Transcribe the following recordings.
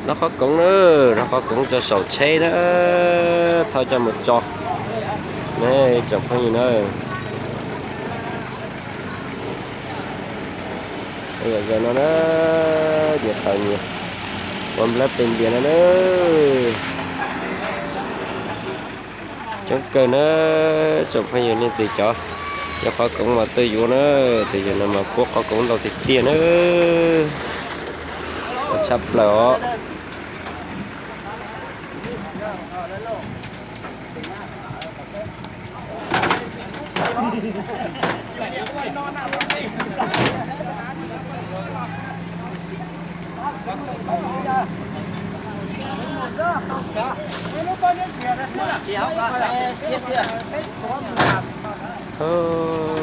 Lov qhov koov na, lov qhov koov rau saum tsheb na, thauj coj mus tso na, tsoom phooj ywg na. Yog zaum no na, nyias tau nyias ua nplawb pes ntiag no na. Coob kawg na, tsoom phooj ywg, leej twg cov yog qhov koov mas tuaj yuav na, tus yawg no mas puab qhov koov ntau tiag tiag na, tshaj plaws os.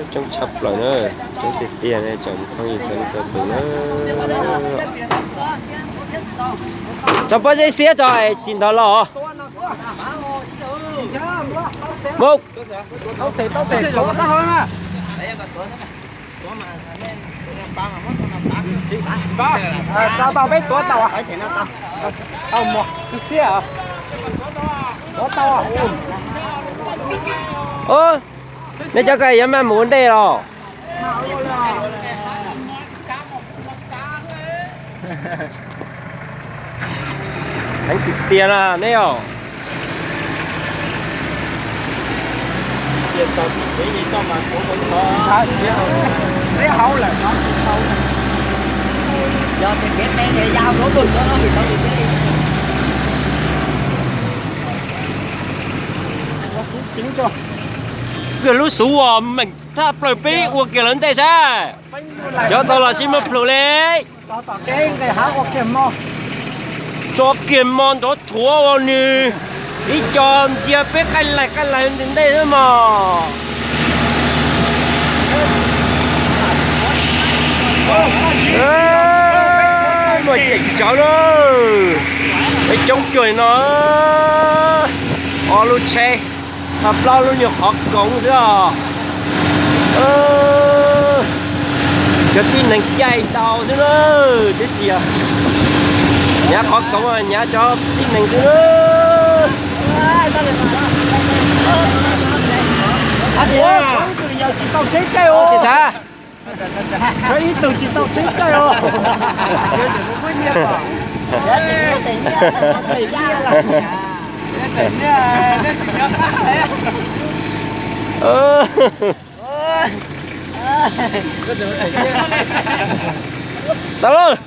Coob tshaj plaws na, coob tiag tiag ne tsoom phooj ywg txhua leej txhua tus na. Tso pob zeb xiab tso tsis ntog los. Mus. Tau tau peb tuav tau. Tau mog, ib siab. Tuav tau. Nej cov ko yuav maj mus ua ntej los? Heev tiag tiag na neb os. Kiag lub xuv uas meem thaj plaws peb ua kiag lawv ntej sab. Cov tau los sib muab plhws li. Tso kiag mos nrov rhuav ua nws ib co ntsia peb qaij laig qaij laig ntej ntej xwb mog. Muaj ceem tsawv na, peb coob cuag li no, ob lub tsheb, ho plaub lub nyuag qhov koov xwb os. Cov tib neeg caij ntau xwb na, twb tsis yog nyav qhov koov, nyav cov tib neeg xwb na. Tsis tau tsheb caij os. Ib tug tsis tau tsheb caij os. Tau lawm.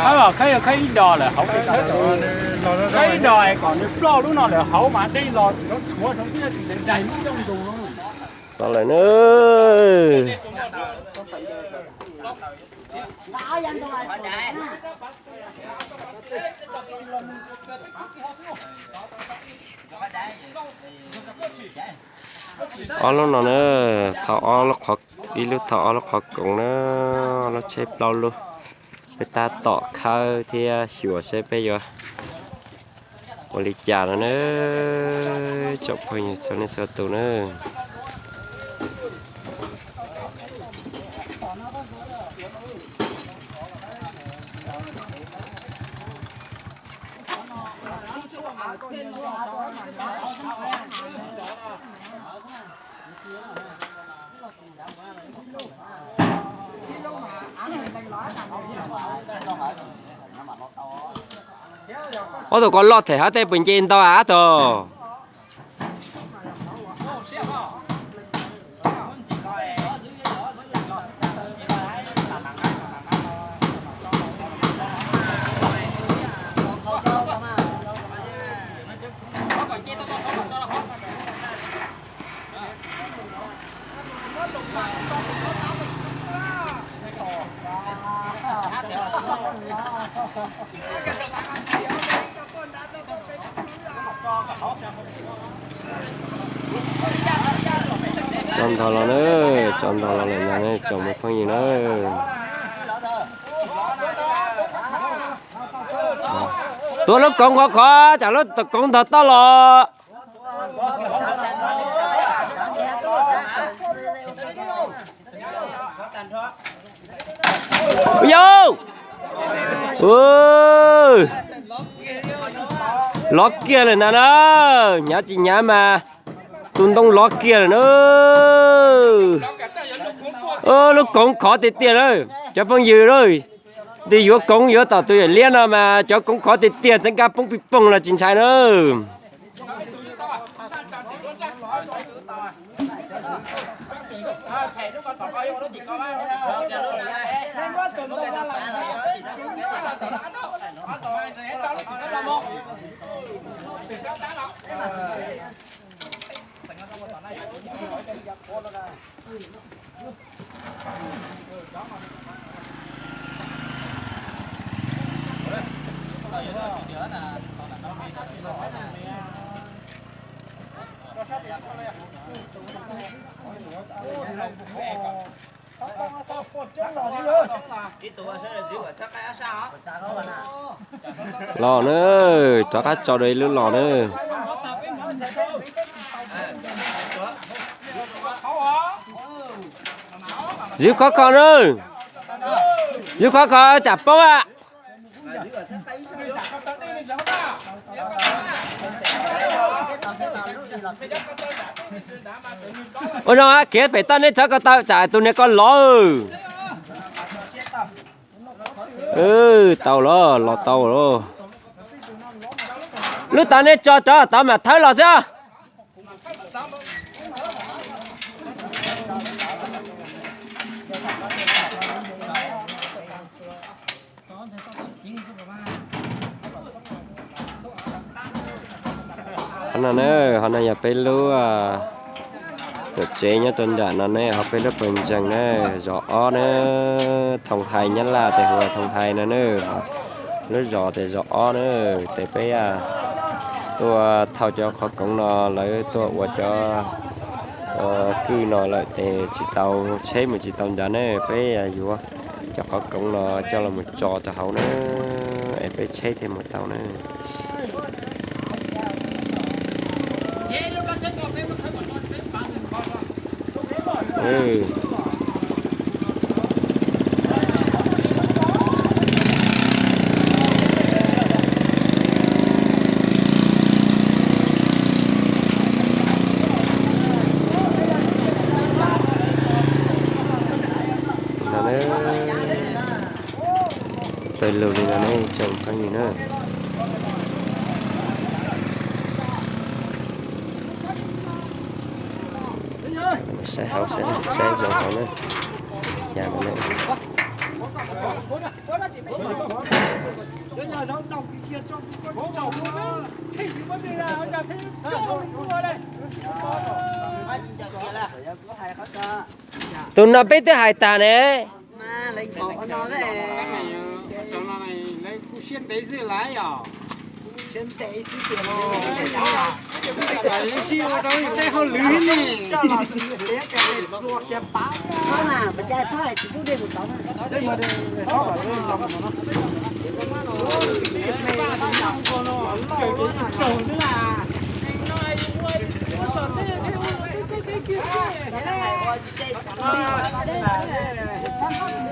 Khawb, khawb ib do lawm hauv, khawb ib do kom nws ploj lub no lawm hauv mas dej los rhuav rhuav ib daig muab ncauj ntus. Txog lawm na. Ob lub no na, thauj ob lub qhov, ib lub thauj ob lub qhov koov na, lub tsheb plaub lub. Peb tab tom khawb thiab xyuas seb peb yuav ua li cas no na, tsoom phooj ywg txhua leej txhua tus na. Ob tug ko loj them hab tej puas nce ntau ab tog? Tso ntog los na, tso ntog los lawm ntag na tsoom me phooj ywg na. Tuav lub koov qhov qhov, tsam lub koov ntog toj los. Yau, lov kiag lawm ntag na. Hnyav tsis hnyav mas tus ntoo lov kiag lawm na. Lub koov khov tiag tiag na cov phooj ywg. Twb yuav koov yuav tom tus yawm liab no mas cov koov khov tiag tiag, txeev kab poob pij poog los tsis ntshai na. Los na, rov qab tso dua ib lub los na. Zwb khov kho na, zwb khov kho tsam poob a. Ua zoo, khiav pem toj nej txhob ko taw tsam tus niag ko lov. Tau los, los tau los. Lub tod nej tso rov tod mam thawb los xwb. Qhov no na, qhov no yog peb lub tuam tsev nyob rau nram no ne, ho peb lub pawg ntseeg na, zos ob na, Thoo Hais, Nyab Laj tes hu ua Thoo Hais no na, lub zos tes zos ob na, tes peb tuaj thauj cov qhov koov no, lawv tuaj ua cov kwj no lawm tes tsis tau, tsheb mus tsis tau ntawd na, peb yuav cov qhov koov no coj los mus tso rau hauv na, es peb tsheb thiaj mus tau na. Pawg lug li no ne tsoom phooj ywg na. Saib hauv, saib zoo hauv na. Cas no ne. Tus no peb twb hais tag ne.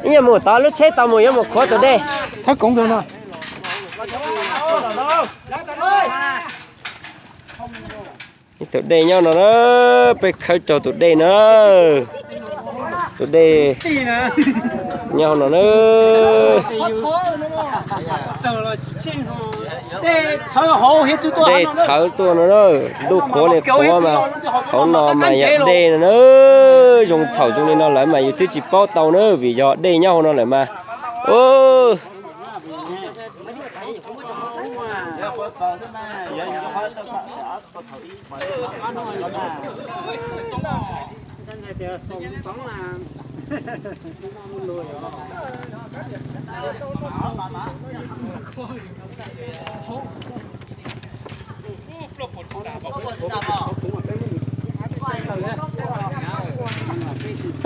Ib nyuag mus tod lub tsheb tau mus yuav mus khuav tus dej. Thawb koov ntawd no. Ib tus dej nyob no na, peb khawb rau tus dej na. Tus dej nyob no na. Dej txhawv tuaj no na, ntuj qhuav li qhuav mas hauv no mas yog dej no na. Zoo thaum zoo li no lawm mas yus twb tsis paub tau na, vim yog dej nyob hauv no lawm mas.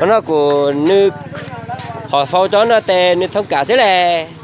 No kuv nws ho faus cov no tes nws thoob kam xwb le.